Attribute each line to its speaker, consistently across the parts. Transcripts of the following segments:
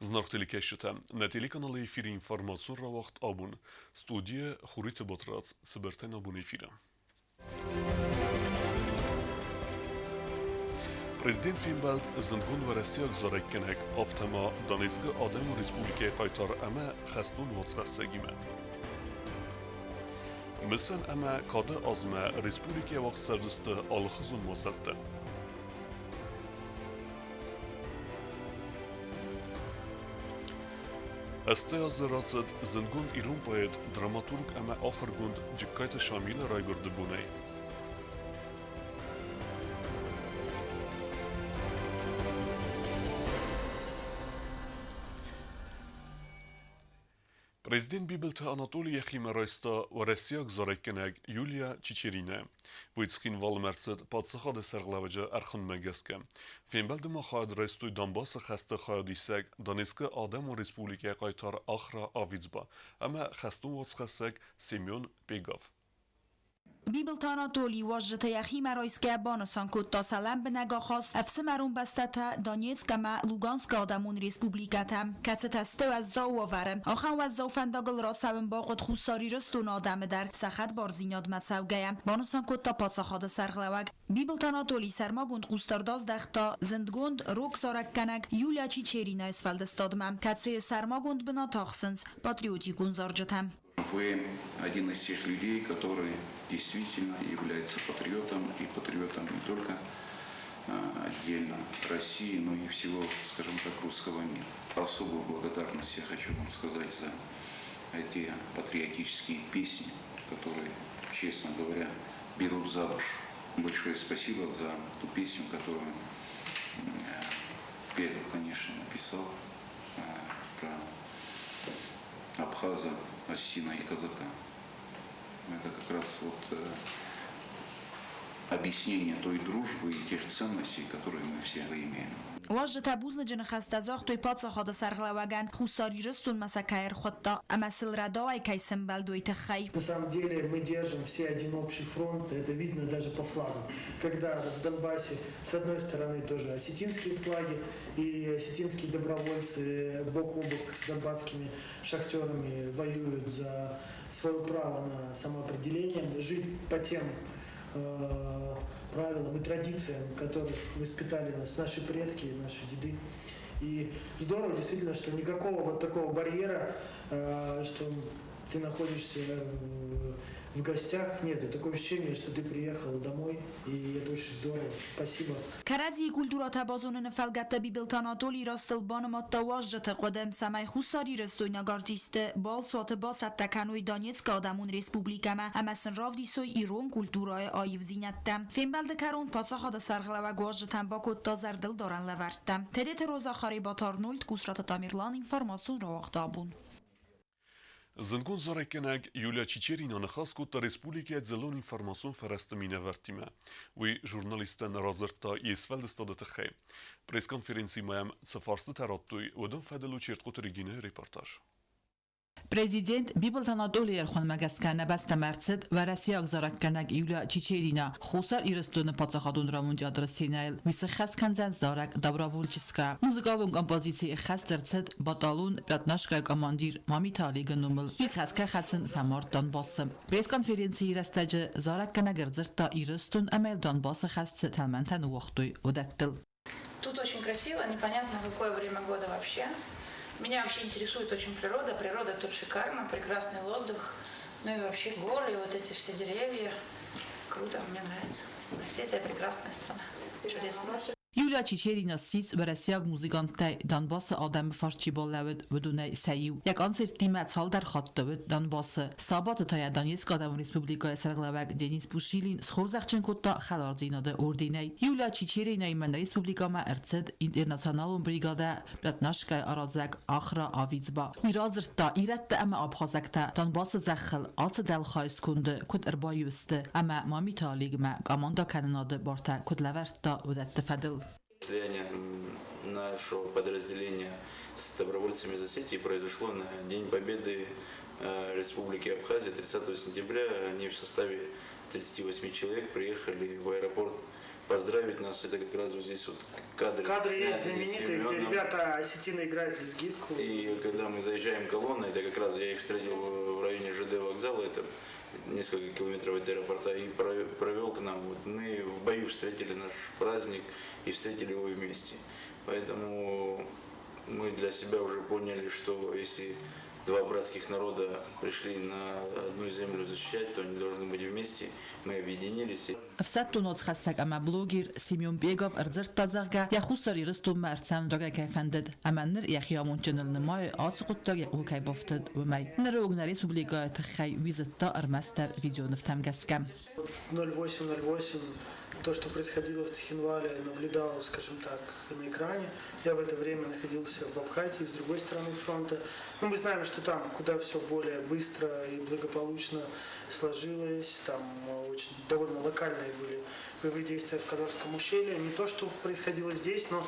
Speaker 1: Зынаргъ телекӕсджытӕ, нӕ телеканалы эфиры информацион рауагъд абон. Студийӕ Хуриты Батрадз, цыбыртӕн абон эфиры. Президент фембӕлд зындгонд уӕрӕсейаг зарӕггӕнӕг, афтӕ ма Донецкы Адӕмон Республикӕйы хъайтар ӕмӕ хӕстон уацхӕссӕгимӕ. Мысӕн ӕмӕ кады азмӕ республикӕйы уагъд цӕудзысты алыхуызон мадзӕлттӕ. Ӕстай азы рацыд зындгонд ирон поэт, драматург ӕмӕ ахуыргонд Джыккайты Шамилы райгуырды бонӕй. Президент Бибылты Анатоли йӕхимӕ райста уӕрӕсейаг зарӕггӕнӕг Юлия Чичеринӕ. Уый Цхинвалмӕ ӕрцыд паддзахады сӕргълӕууӕджы ӕрхуынмӕ гӕсгӕ. Фембӕлды ма хайад райстой Донбассы хӕсты хайадисӕг Донецкы Адӕмон Республикӕйы хъайтар Ахра Авидзба ӕмӕ хӕстон уацхӕссӕг Семен Пегов.
Speaker 2: Бибылты Анатолий уазджыты йӕхимӕ райсгӕ банысан кодта сӕ лӕмбынӕг ахаст ӕфсымӕрон бӕстӕтӕ Донецк ӕмӕ Луганскы Адӕмон Республикӕтӕм, кӕцытӕ сты уӕззау уавӕры. Ахӕм уӕззау фӕндагыл рацӕуын бахъуыд Хуссар Ирыстоны адӕмы дӕр сӕ хӕдбардзинадмӕ цӕугӕйӕ, банысан кодта паддзахады сӕргълӕууӕг. Бибылты Анатолий сӕрмагонд хъусдард аздӕхта зындгонд рок зарӕггӕнӕг Юлия Чичеринайы сфӕлдыстадмӕ, кӕцыйы сӕрмагонд бынат ахсынц патриотикон зарджытӕ.
Speaker 3: Вы один из тех людей, который действительно является патриотом, и патриотом не только отдельно России, но и всего, скажем так, русского мира. Особую благодарность я хочу вам сказать за эти патриотические песни, которые, честно говоря, берут за душу. Большое спасибо за ту песню, которую Пегов, конечно, написал про Абхаза, Осетина и Казака. Это как раз вот объяснение той дружбы и тех ценностей, которые мы все имеем.
Speaker 2: Уазджытӕ бузныджы ныхӕстӕ загътой паддзахады сӕргълӕууӕгӕн Хуссар Ирыстонмӕ сӕ кӕй ӕрхуыдта ӕмӕ сыл рӕдауӕй кӕй сӕмбӕлд, уый тыххӕй.
Speaker 4: На самом деле мы держим все один общий фронт, это видно даже по флагам. Когда в Донбассе с одной стороны тоже осетинские флаги и осетинские добровольцы бок о бок с донбасскими шахтерами воюют за свое право на самоопределение, жить по тем правилам и традициям, которых воспитали нас наши предки, наши деды. И здорово действительно, что никакого вот такого барьера, что ты находишься в гостях, нет. Такое ощущение, что ты приехал домой, и это очень здорово. Спасибо.
Speaker 2: Кӕрӕдзийы культурӕтӕ базоныны фӕлгӕтты Бибылты Анатолий растыл банымадта уазджыты хъуыды, цӕмӕй хуссарирыстойнаг артистты балцуаты бацӕттӕ кӕной Донецкы Адӕмон Республикӕмӕ ӕмӕ сын равдисой ирон культурӕйы аивдзинӕдтӕ. Фембӕлды кӕрон паддзахады сӕргълӕууӕг уазджытӕн бакодта зӕрдылдарӕн лӕвӕрттӕ. Тедеты Роза Харебаты Арнольд, Кусраты Тамерлан, информацион рауагъд абон.
Speaker 1: Зындгонд зарӕггӕнӕг Юлия Чичерина ныхас кодта республикӕйы дзыллон информацион фӕрӕзты минӕвӕрттимӕ. Уый журналисттӕн радзырдта йе сфӕлдыстады тыххӕй. Пресс-конференцимӕ йӕм цы фарстытӕ радтой, уыдон фӕдыл у Чертхъоты Регинӕйы репортаж.
Speaker 5: Президент Бибылты Анатолийы ӕрхонмӕ гӕсгӕ нӕ бӕстӕмӕ ӕрцыд уӕрӕсейаг зарӕггӕнӕг Юлия Чичерина Хуссар Ирыстоны паддзахадон драмон театры сценӕйыл. Уый сыххӕст кӕндзӕн зарӕг «Добровольческая». Музыкалон композици ӕххӕст ӕрцыд баталон пятнашкӕйы командир Мамиты Олегы номыл. Хӕсгӕ хӕцын фӕмард Донбассы. Пресс-конференцийы рӕстӕджы зарӕггӕнӕг ӕрдзырдта Ирыстон ӕмӕ Донбассы хӕст цы тӕлмӕнтӕ ныууагътой, уыдӕттыл.
Speaker 6: Тут очень красиво, непонятно какое время года вообще. Меня вообще интересует очень природа. Природа тут шикарна, прекрасный воздух. Ну и вообще горы, и вот эти все деревья. Круто, мне нравится. Осетия прекрасная страна. Чудесная.
Speaker 5: Юлия Чичерина ссис уӕрӕсейаг музыканттӕй Донбассы адӕмы фарс чи баллӕуыд, уыдонӕй сӕ иу. Йӕ концерттимӕ цалдӕр хатты уыд Донбассы. Сабаты та йӕ Донецкы адӕмон республикӕйы сӕргълӕууӕг Денис Пушилин схорзӕхджын кодта хӕлардзинады орденӕй. Юлия Чичеринӕимӕ нӕ республикӕмӕ ӕрцыд интернационалон бригадӕ Пятнашкӕйы аразӕг Ахра Авидзба. Уый радзырдта, ирӕттӕ ӕмӕ абхазӕгтӕ Донбассы зӕххыл ацы дӕлхайы сконды куыд ӕрбаиу сты ӕмӕ Мамиты Олегмӕ командӕкӕнынады бартӕ куыд лӕвӕрдта, уыдӕтты фӕдыл.
Speaker 7: Слияние нашего подразделения с добровольцами из Осетии произошло на День Победы Республики Абхазия 30 сентября. Они в составе 38 человек приехали в аэропорт поздравить нас. Это как раз вот здесь вот кадры.
Speaker 4: Кадры есть знаменитые, где ребята Ребята осетины играют лезгинку.
Speaker 7: И когда мы заезжаем колонной, это как раз я их встретил в районе ЖД вокзала, это несколько километров от аэропорта, и провел к нам. Вот мы в бою встретили наш праздник и встретили его вместе. Поэтому мы для себя уже поняли, что если два братских народа пришли на одну землю защищать, то они должны быть вместе. Мы объединились.
Speaker 5: Ӕфсӕддон уацхӕссӕг ӕмӕ блогер Семен Бегов ӕрдзырдта, зӕгъгӕ, йӕ Хуссар Ирыстонмӕ ӕрцӕуын рагӕй кӕй фӕндыд ӕмӕ ныр йӕхи амондджыныл нымайы, ацы хъуыддаг йӕ къухы кӕй бафтыд, уымӕй. Ныры онг нӕ республикӕйы тыххӕй уый зыдта ӕрмӕстдӕр видеонывтӕм гӕсгӕ.
Speaker 4: 08.08 то, что происходило в Цхинвале, наблюдал, скажем так, на экране. Я в это время находился в Абхазии, с другой стороны фронта. Ну, мы знаем, что там куда все более быстро и благополучно сложилось. Там очень довольно локальные были боевые действия в Кодорском ущелье. Не то, что происходило здесь, но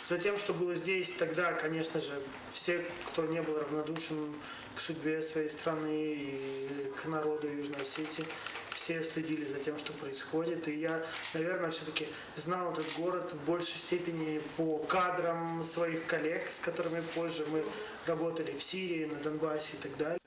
Speaker 4: за тем, что было здесь, тогда, конечно же, все, кто не был равнодушен к судьбе своей страны и к народу Южной Осетии, все следили за тем, что происходит. И я, наверное, все-таки знал этот город в большей степени по кадрам своих коллег, с которыми позже мы работали в Сирии, на Донбассе и так далее.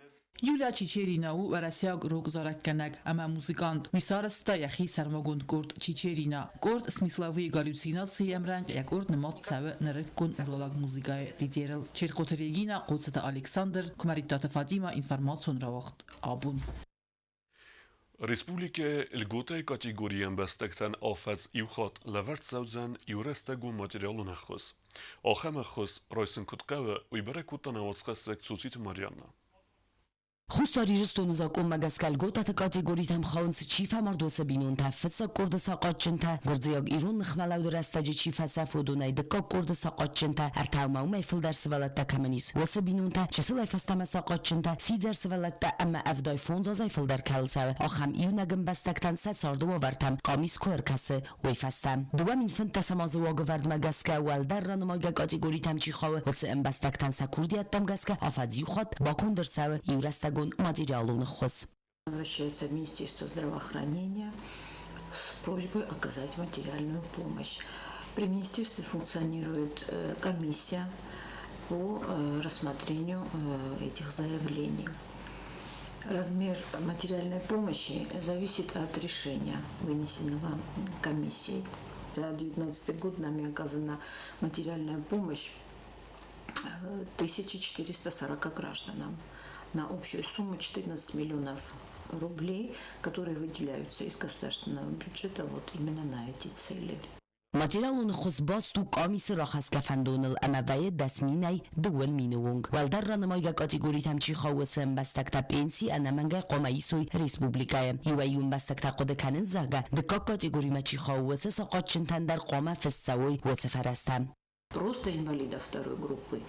Speaker 5: Юлия Чичерина у уӕрӕсейаг рок-зарӕггӕнӕг ӕмӕ музыкант. Уый сарӕзта йӕхи сӕрмагонд къорд Чичерина. Къорд «Смысловые галлюцинации» ӕмрӕнхъ йӕ къорд нымад цӕуы нырыккон уралаг музыкӕйы лидерыл. Черкоты Регина, Хъоцыты Александр, Куымӕридтаты Фатимӕ, информацион рауагъд «Абон».
Speaker 1: Республикӕйы льготӕйы категорийы ӕмбӕстӕгтӕн афӕдз иу хатт лӕвӕрд цӕудзӕн иурӕстӕгон материалон ӕххуыс. Ахӕм ӕххуыс райсын куыд хъӕуы, уый бӕрӕг кодта нӕ уацхӕссӕг Цоциты Марианна.
Speaker 8: Хуссар Ирыстоны закъонмӕ гӕсгӕ льготӕты категоритӕм хауынц, чи фӕмард, уыцы бинонтӕ, фыццаг къорды сахъатджынтӕ, гуырдзиаг-ирон ныхмӕлӕуды рӕстӕджы чи фӕцӕф, уыдонӕй дыккаг къорды сахъатджынтӕ, ӕртӕ ӕмӕ уымӕй фылдӕр сывӕллӕттӕ кӕмӕн ис, уыцы бинонтӕ, чысылӕй фӕстӕмӕ сахъатджынтӕ, сидзӕр сывӕллӕттӕ ӕмӕ 75 азӕй фылдӕр кӕуыл цӕуы, ахӕм иунӕг ӕмбӕстӕгтӕн сӕ царды уавӕртӕм къамис куы ӕркӕсы, уый фӕстӕ. 2015 азы уагӕвӕрдмӕ гӕсгӕ уӕлдӕр ранымайгӕ категоритӕм чи хауы, уыцы ӕмбӕстӕгтӕн сӕ курдиӕттӕм гӕсгӕ афӕдз иу хатт баконд ӕрцӕуы иурӕстӕгон материалон ӕххуыс.
Speaker 9: Обращаются в Министерство здравоохранения с просьбой оказать материальную помощь. При министерстве функционирует комиссия по рассмотрению этих заявлений. Размер материальной помощи зависит от решения, вынесенного комиссией. За 2019 год нами оказана материальная помощь 1440 гражданам на общую сумму 14 миллионов рублей, которые выделяются из государственного бюджета вот именно на эти цели.
Speaker 8: Материалон ӕххуыс баст у къамисы рахӕсгӕ фӕндоныл ӕмӕ вӕййы 10 0-ӕй 20 000 онг. Уӕлдӕр ранымайгӕ категоритӕм чи хауы, уыцы ӕмбӕстӕгтӕ пенси ӕнӕмӕнгӕй хъуамӕ исой республикӕйы. Иуӕй-иу ӕмбӕстӕгтӕ хъуыды кӕнынц, зӕгъгӕ, дыккаг категоримӕ чи хауы, уыцы сахъатджынтӕн дӕр хъуамӕ фыст цӕуой уыцы фӕрӕзтӕ.
Speaker 9: Просто инвалидов второй группы,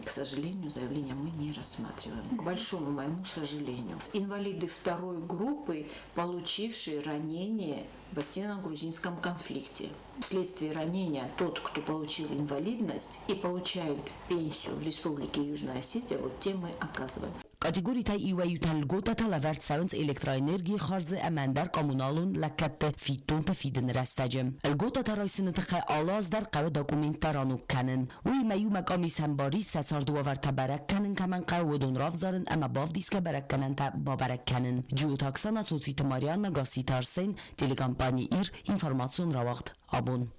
Speaker 9: к сожалению, заявления мы не рассматриваем. К большому моему сожалению. Инвалиды второй группы, получившие ранение в осетино-грузинском конфликте. Вследствие ранения тот, кто получил инвалидность и получает пенсию в Республике Южная Осетия, вот тем мы оказываем.
Speaker 8: Категоритӕй иуӕй-иутӕн льготӕтӕ лӕвӕрд цӕуынц электроэнергийы хардзы ӕмӕ ӕндӕр коммуналон лӕггӕдты фиддонтӕ фидыны рӕстӕджы. Льготӕтӕ райсыны тыххӕй алы аз дӕр хъӕуы документтӕ раног кӕнын. Уыимӕ иумӕ къамисӕн бар ис сӕ царды уавӕртӕ бӕрӕг кӕнын кӕмӕн хъӕуы, уыдон равзарын ӕмӕ бавдисгӕ бӕрӕггӕнӕнтӕ бабӕрӕг кӕнын. Джиоты Оксана, Цоциты Марианна, Гасситы Арсен, телекомпани Ир, информацион рауагъд «Абон».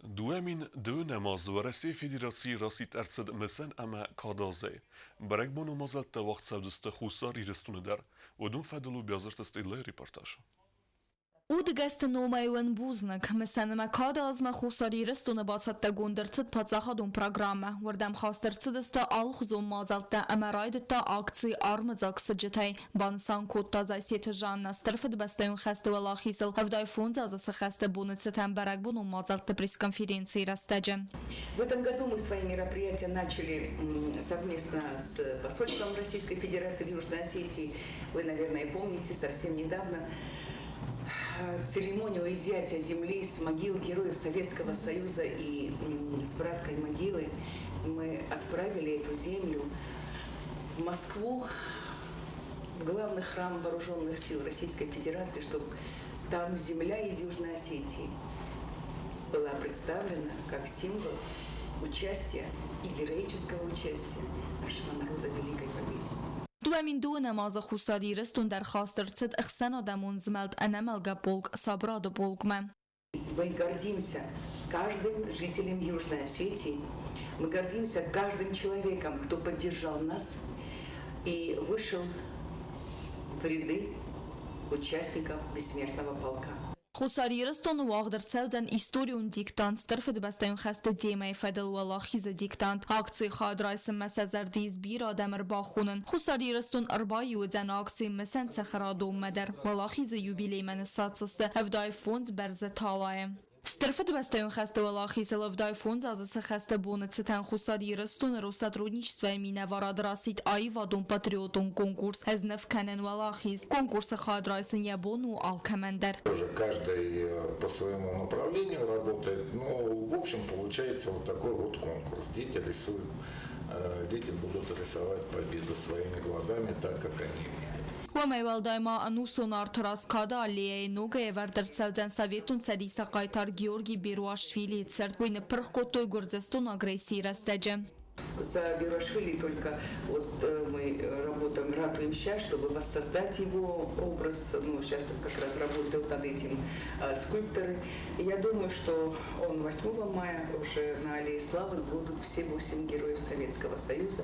Speaker 1: 2002-ӕм азы Уӕрӕсейы Федерацийы расидт ӕрцыд мысӕн ӕмӕ кады азӕй. Бӕрӕгбонон мадзӕлттӕ уагъд цӕудзысты Хуссар Ирыстоны дӕр. Уыдон фӕдыл у Биазырты Стъилайы репортаж.
Speaker 10: Удыгӕсты номӕй уын бузныг. Мысӕн ӕмӕ кады азмӕ Хуссар Ирыстоны бацӕттӕгонд ӕрцыд паддзахадон программӕ. Уырдӕм хаст ӕрцыдысты алыхуызон мадзӕлттӕ ӕмӕ райдыдта акци армыдзаг сыджытӕй. Банысан кодта Зассеты Жанна Стыр Фыдыбӕстӕйон хӕсты уӕлахизыл 75 азы сыхӕсты боны цытӕн бӕрӕгбонон мадзӕлтты пресс-конференцийы рӕстӕджы.
Speaker 11: В этом году мы свои мероприятия начали совместно с посольством Российской Федерации в Южной Осетии. Вы, наверное, помните, совсем недавно церемонию изъятия земли с могил героев Советского Союза и с братской могилы мы отправили эту землю в Москву, в главный храм Вооруженных сил Российской Федерации, чтобы там земля из Южной Осетии была представлена как символ участия и героического участия нашего народа в Великой Победе.
Speaker 10: 2002-ӕм азы Хуссар Ирыстон дӕр хаст ӕрцыд ӕхсӕнадӕмон змӕлд Ӕнӕмӕлгӕ полк Сабырады полк-мӕ.
Speaker 11: Мы гордимся каждым жителем Южной Осетии. Мы гордимся каждым человеком, кто поддержал нас и вышел в ряды участников Бессмертного полка.
Speaker 10: Хуссар Ирыстоны уагъд ӕрцӕудзӕн историон диктант Стыр Фыдыбӕстӕйон хӕсты темӕйы фӕдыл Уӕлахизы диктант. Акцийы хайад райсынмӕ сӕ зӕрды ис бирӕ адӕм ӕрбахонын. Хуссар Ирыстон ӕрбаиу уыдзӕн акцийы мысӕн цӕхӕрадонмӕ дӕр. Уӕлахизы юбилеймӕ ныссадздзысты 75 бӕрзы талайы. Стыр Фыдыбӕстӕйон хӕсты уӕлахизыл 75 азы цы хӕсты боны цытӕн Хуссар Ирыстоны Россотрудничествойы минӕварад расидт аивадон-патриотон конкурс Ӕз ныв кӕнын уӕлахиз. Конкурсы хайад райсын йӕ бон у алкӕмӕн дӕр.
Speaker 12: Тоже каждый по своему направлению работает, но в общем получается вот такой вот конкурс. Дети рисуют, дети будут рисовать победу своими глазами так, как они видят.
Speaker 10: Уымӕй уӕлдай ма ӕнусон арты раз Кады аллеяйы ногӕй ӕвӕрд ӕрцӕудзӕн Советон Цӕдисы хъайтар Георгий Беруашвилийы цырт. Уый ныппырх кодтой Гуырдзыстоны агрессийы рӕстӕджы.
Speaker 11: За Беруашвили только вот мы работаем, ратуем сейчас, чтобы воссоздать его образ. Ну, сейчас как раз работают над этим скульпторы. И я думаю, что он 8 мая уже на Аллее Славы будут все 8 героев Советского Союза.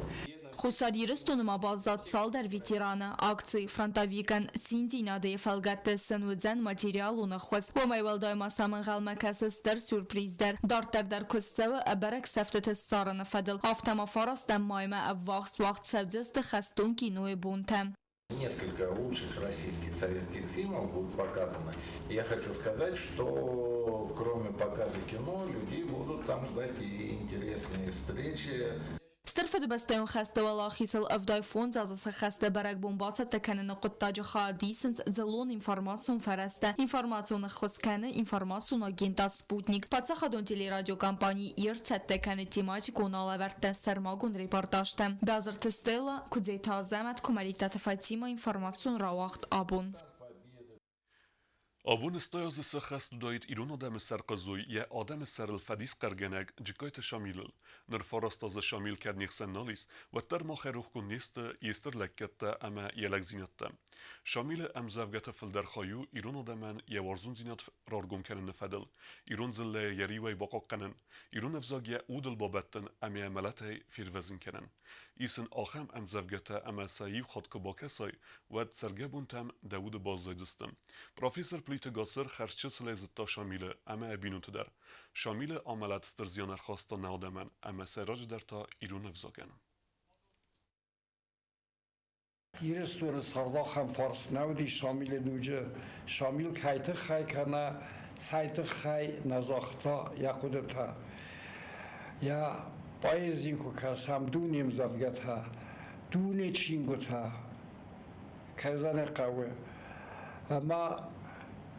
Speaker 10: Хуссар Ирыстоны ма баззад цалдӕр ветераны. Акци «Фронтовикӕн циндзинады-йы фӕлгӕтты сын уыдзӕн материалон ӕххуыс. Уымӕй уӕлдай ма сӕм ӕнхъӕлмӕ кӕсы стыр сюрприз дӕр. Дарддӕр дӕр куыст цӕуы ӕбӕрӕг сӕфтыты ссарыны фӕдыл. Афтӕ ма фарастӕм маймӕ ӕввахс уагъд цӕудзысты хӕстон кинойы бонтӕ.
Speaker 12: Несколько лучших российских советских фильмов будут показаны. Я хочу сказать, что кроме показа кино, людей будут там ждать и интересные встречи.
Speaker 10: Стыр Фыдыбӕстӕйон хӕсты уӕлахизыл 75 азы сӕххӕсты бӕрӕгбон бацӕттӕ кӕныны хъуыддаджы хайад исынц дзыллон информацион фӕрӕзтӕ. Информацион ӕххуыс кӕны информацион агентад «Спутник». Паддзахадон телерадиокомпани «Ир» цӕттӕ кӕны тематикон алӕвӕрдтӕ, сӕрмагонд репортажтӕ. Базырты Стелла, Куыдзеты Азӕмӕт, Куымӕридтаты Фатимӕ, информацион рауагъд «Абон».
Speaker 1: Абон стай азы сӕххӕст уыдаид ирон адӕмы сӕрхъызой йӕ адӕмы сӕрыл фӕдисхъӕргӕнӕг Джыккайты Шамилыл. Ныр фараст азы Шамил кӕд не хсӕн нал ис, уӕддӕр мах ӕрохгонд не сты йе стыр лӕггӕдтӕ ӕмӕ йӕ лӕгдзинӕдтӕ. Шамилы ӕмдзӕвгӕты фылдӕр хай у ирон адӕмӕн йӕ уарзондзинад раргом кӕныны фӕдыл, ирон дзыллӕйы йӕ риуӕй бахъахъхъӕнын, ирон ӕвзаг йӕ удыл бабӕттын ӕмӕ йӕ мӕлӕтӕй фервӕзын кӕнын. Ис ын ахӕм ӕмдзӕвгӕтӕ ӕмӕ сӕ иу хатт куы бакӕсай, уӕд цӕргӕбонтӕм дӕ уды баззайдзысты. Профессор Плиты Гацыр хӕрзчысылӕй зыдта Шамилы ӕмӕ йӕ бинонты дӕр. Шамилы амӕлӕт стыр зиан ӕрхаста нӕ адӕмӕн ӕмӕ сӕйраджыдӕр та ирон ӕвзагӕн.
Speaker 13: Ирыстоны сӕргъахӕн фарс нӕ уыди Шамилы дуджы. Шамил кӕй тыххӕй кӕнӕ цӕй тыххӕй нӕ загъта йӕ хъуыдытӕ. Йӕ поэзийы куы кӕсӕм дуне мдзӕвгӕтӕ, дуне чингуытӕ, кӕй зӕгъын хъӕуы, ӕмӕ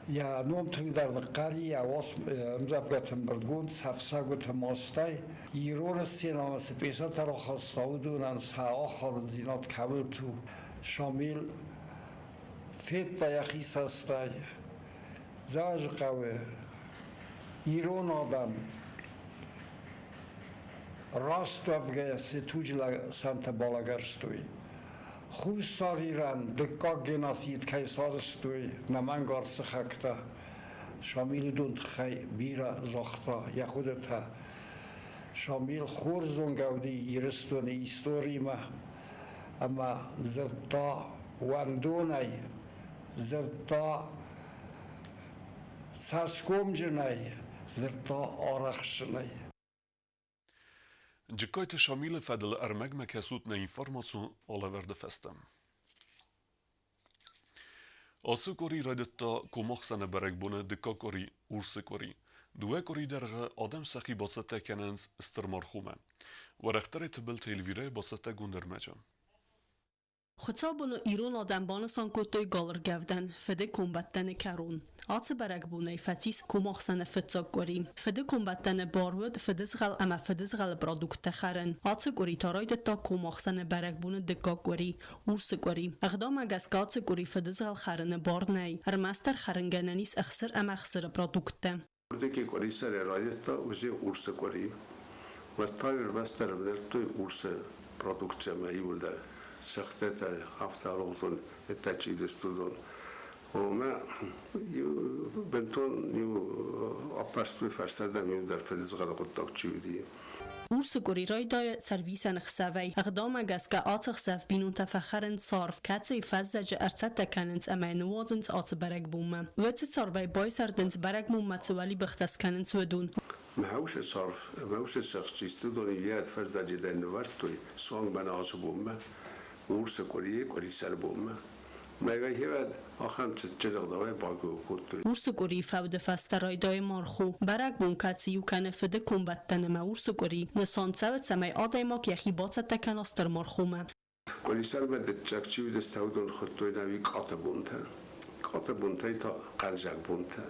Speaker 13: йӕ ном тынгдӕр ныхъхъӕри йӕ ӕмдзӕвгӕты ӕмбырдгонд Сӕфсӕгуыты мастӕй. Ирон сценӕмӕ цы пьесӕтӕ рахаста, уыдонӕн сӕ ахадындзинад кӕуылты у. Шамил федта йӕхи цӕстӕй Дзӕуджыхъӕуы ирон адӕм раст уӕвгӕйӕ цы туджы сӕнтӕ балӕгӕрстой. Хуссар Ирӕн дыккаг геноцид кӕй сарӕзтой нӕ мӕнгард сыхӕгтӕ, Шамилы дон тыххӕй бирӕ загъта йӕ хъуыдытӕ. Шамил хорз зонгӕ уыди Ирыстоны историимӕ ӕмӕ дзырдта уӕндонӕй, дзырдта цӕсгомджынӕй, дзырдта арӕхстджынӕй.
Speaker 1: Джыккайты Шамилы фӕдыл ӕрмӕгмӕ кӕсут нӕ информацион алӕвӕрды фӕстӕ. Ацы къуыри райдыдта Комахсӕны бӕрӕгбоны дыккаг къуыри, Урсы къуыри. Дыууӕ къуыри дӕргъы адӕм сӕхи бацӕттӕ кӕнынц Стыр Мархумӕ. Уӕрӕхдӕрӕй Тыбылты Эльвирӕйы бацӕттӕгонд ӕрмӕджы.
Speaker 14: Хуыцаубоны ирон адӕм банысан кодтой галыргӕвдӕн, фыды комбӕттӕны кӕрон. Ацы бӕрӕгбонӕй фӕцис комахсӕны фыццаг къуыри. Фыды комбӕттӕны бар уыд фыдызгъӕл ӕмӕ фыдызгъӕлы продукттӕ хӕрын. Ацы къуыри та райдыдта комахсӕны бӕрӕгбоны дыккаг къуыри, урсы къуыри. Ӕгъдаумӕ гӕсгӕ ацы къуыри фыдызгъӕл хӕрыны бар нӕй. Ӕрмӕстдӕр хӕрынгӕнӕн ис ӕхсыр ӕмӕ ӕхсыры продукттӕ.
Speaker 15: Уырдыгӕй къуырисӕрӕй райдыдта уыдзи урсы къуыри. Уӕд та ӕрмӕстдӕр ӕвнӕлдтой урсы продукцимӕ иууылдӕр цӕхтытӕ, афтӕ алыгъуызон ӕддӕчъидыст уыдон. Омӕ бынтон иу аппӕрстой фӕстӕдӕр иу дӕр фыдызгъӕлы хъуыддаг чи уыди.
Speaker 14: Урсы къуыри райдайы цӕрвисӕны хсӕвӕй. Ӕгъдаумӕ гӕсгӕ ацы хсӕв бинонтӕ фӕхӕрынц царв, кӕцыйы фӕззӕджы ӕрцӕттӕ кӕнынц ӕмӕ ныуадзынц ацы бӕрӕгбонмӕ. Уыцы царвӕй байсӕрдынц бӕрӕгбонмӕ цы уӕлибӕхтӕ скӕнынц, уыдон.
Speaker 15: Мӕ царв ӕмӕ уыцы цӕхджисты уыдон Ильяйы фӕззӕджы дӕр нывӕрдтой суанг мӕнӕ ацы бонмӕ, урсы къуырийы къуырисӕр бонмӕ. Мӕгӕхивӕд ахӕм цытджын ӕгъдауӕй багой кодтой.
Speaker 14: Урсы къуырийы фӕуды фӕстӕ райдайы мархо. Бӕрӕгбон кӕцы иу кӕны фыды комбӕттӕн ӕмӕ урсы къуыри. Нысан цӕуы, цӕмӕй адӕймаг йӕхи бацӕттӕ кӕна стыр мархомӕ.
Speaker 15: Къуырисӕрмӕ дыццӕг чи уыдысты, уыдон хуыдтой нӕуи къатабонтӕ. Къатабонтӕй та хъӕлдзӕг бонтӕ.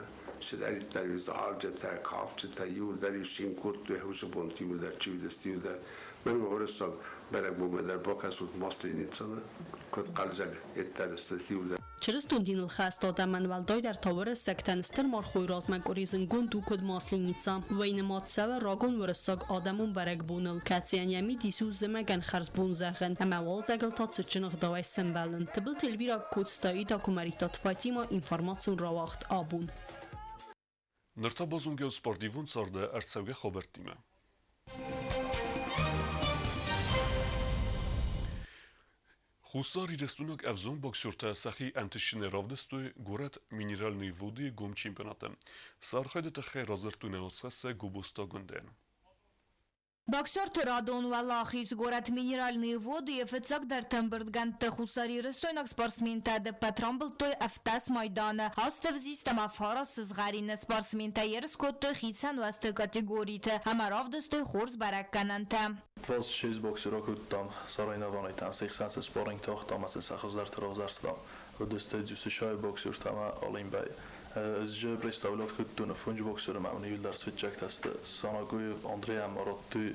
Speaker 15: Цыдӕриддӕр-иу зарджытӕ, кафджытӕ, иуылдӕр-иу цин кодтой уыцы бонты иуылдӕр чи уыдысты, иуылдӕр. Мӕнмӕ уырыссаг бӕрӕгбонмӕ дӕр бакӕсут Масленицамӕ, куыд хъӕлдзӕг йеддӕр сты иуылдӕр.
Speaker 14: Чырыстон диныл хӕст адӕмӕн уӕлдайдӕр та уырыссӕгтӕн стыр мархойы размӕ къуыри зындгонд у куыд Масленица. Уый нымад цӕуы рагон уырыссаг адӕмон бӕрӕгбоныл, кӕцыйӕн йӕ мидис у зымӕгӕн хӕрзбон зӕгъын ӕмӕ уалдзӕгыл та цытджын ӕгъдауӕй сӕмбӕлын. Тыбылты Эльвира Коцтаида Куымӕридтаты Фатима информацион рауагъд абон.
Speaker 1: Ныр та базонгӕ спортивон царды ӕрцӕугӕ хабӕрттимӕ. Хуссар Ирыстойнаг ӕвзонг боксертӕ сӕхи ӕнтыстджынӕй равдыстой горӕт Минеральные воды гом чемпионаты. Сӕ архайды тыххӕй радзырдтой нӕ уацхӕссӕг Гобозты Агуындӕн.
Speaker 2: Боксерты радон уӕлахиз горӕт Минеральные воды-йы фыццагдӕрты ӕмбырдгӕндты хуссарирыстойнаг спортсментӕ ӕдӕппӕт рамбылдтой 17 майданы. Аст ӕвзист ӕмӕ фараст сызгъӕрины спортсментӕ ерыс кодтой хицӕн уӕзты категориты ӕмӕ равдыстой хорз бӕрӕггӕнӕнтӕ.
Speaker 16: 26 боксер акодтам сарайнаванайтӕм, се хсӕн цы спаррингтӕ уагътам ӕмӕ сын сӕ хуыздӕрты равзӕрстам. Уыдысты ДЮСШ-йы боксертӕ ӕмӕ Олимпӕйы. Ӕз же представлять кодтон фунджы боксеры ӕмӕ мын иуылдӕр сфыццӕгтӕ сты. Санагоев Андрей ӕмӕ радтой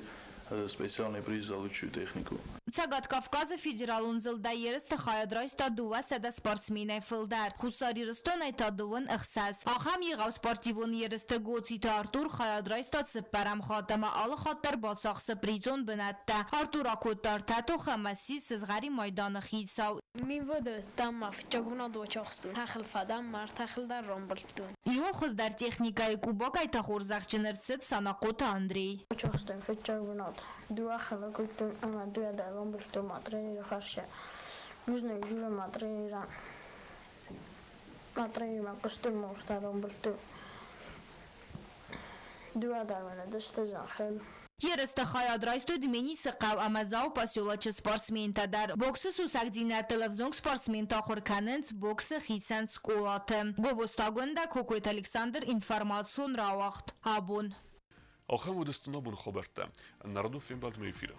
Speaker 16: специальный приз за лучшую технику.
Speaker 2: Цӕгат Кавказы федералон зылдӕй ерысты хайад райста 200 спортсменӕй фылдӕр, Хуссар Ирыстонӕй та 36. Ахӕм егъау спортивон ерысты Гоциты Артур хайад райста цыппӕрӕм хатт ӕмӕ алы хатт дӕр бацахсы призон бынӕттӕ. Артур акодта ӕртӕ тохы ӕмӕ ссис сызгъӕрин майданы хицау.
Speaker 17: Минводы ма фыццаг бачахстон, тӕхыл фӕдӕм ма ӕртӕхыл дӕр рамбылдтон.
Speaker 2: Иууыл хуыздӕр техникӕйы кубокӕй та хорзӕхджын ӕрцыд Санахъоты Андрей.
Speaker 17: Бачахстон фыццаг бынат. Дыууӕ хылы кодтон ӕмӕ дыууӕ дӕр рамбылдтон мӕ тренеры фарсӕ. Бузныг дзурын мӕ тренерӕн. Мӕ тренермӕ хъуыстон муртӕ рамбылдтон. Дыууӕ дӕр мын уыдысты зӕххыл.
Speaker 2: Ерысты хайад райстой Дменисы хъӕу ӕмӕ Дзауы поселочы спортсментӕ дӕр. Боксы сусӕгдзинӕдтыл ӕвзонг спортсментӕ ахуыр кӕнынц боксы хицӕн скъолаты. Гобозты Агуындӕ, Кокойты Александр, информацион рауагъд. Абон.
Speaker 1: Ахӕм уыдысты нӕ боны хабӕрттӕ. Народон фембӕлдмӕ эфиры.